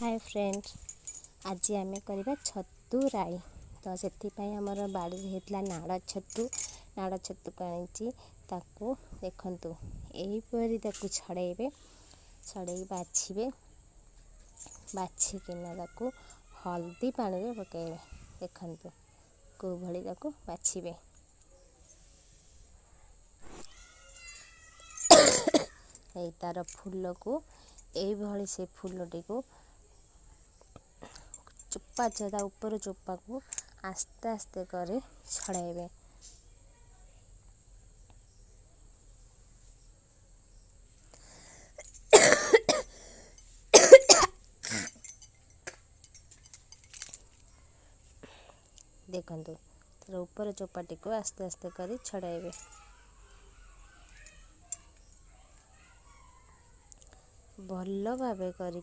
ହାଏ friend, ଆଜି ଆମେ କରିବା ଛତୁ ରାଇ। ତ ସେଥିପାଇଁ ଆମର ବାଡ଼ିରେ ହେଇଥିଲା ନାଡ଼ ଛତୁ। ନାଡ଼ ଛତୁକୁ ଆଣିଛି, ତାକୁ ଦେଖନ୍ତୁ ଏହିପରି ତାକୁ ଛଡ଼େଇବେ, ଛଡ଼େଇ ବାଛିବେ, ବାଛିକିନା ତାକୁ ହଳଦୀ ପାଣିରେ ପକାଇବେ। ଦେଖନ୍ତୁ କେଉଁ ଭଳି ତାକୁ ବାଛିବେ। ଏଇ ତାର ଫୁଲକୁ ଏଇଭଳି ସେ ଫୁଲଟିକୁ ଚୋପା, ତା ଉପର ଚୋପାକୁ ଆସ୍ତେ ଆସ୍ତେ କରି ଛଡ଼ାଇବେ। ଦେଖନ୍ତୁ, ତାର ଉପର ଚୋପାଟିକୁ ଆସ୍ତେ ଆସ୍ତେ କରି ଛଡ଼ାଇବେ। ଭଲ ଭାବେ କରିକି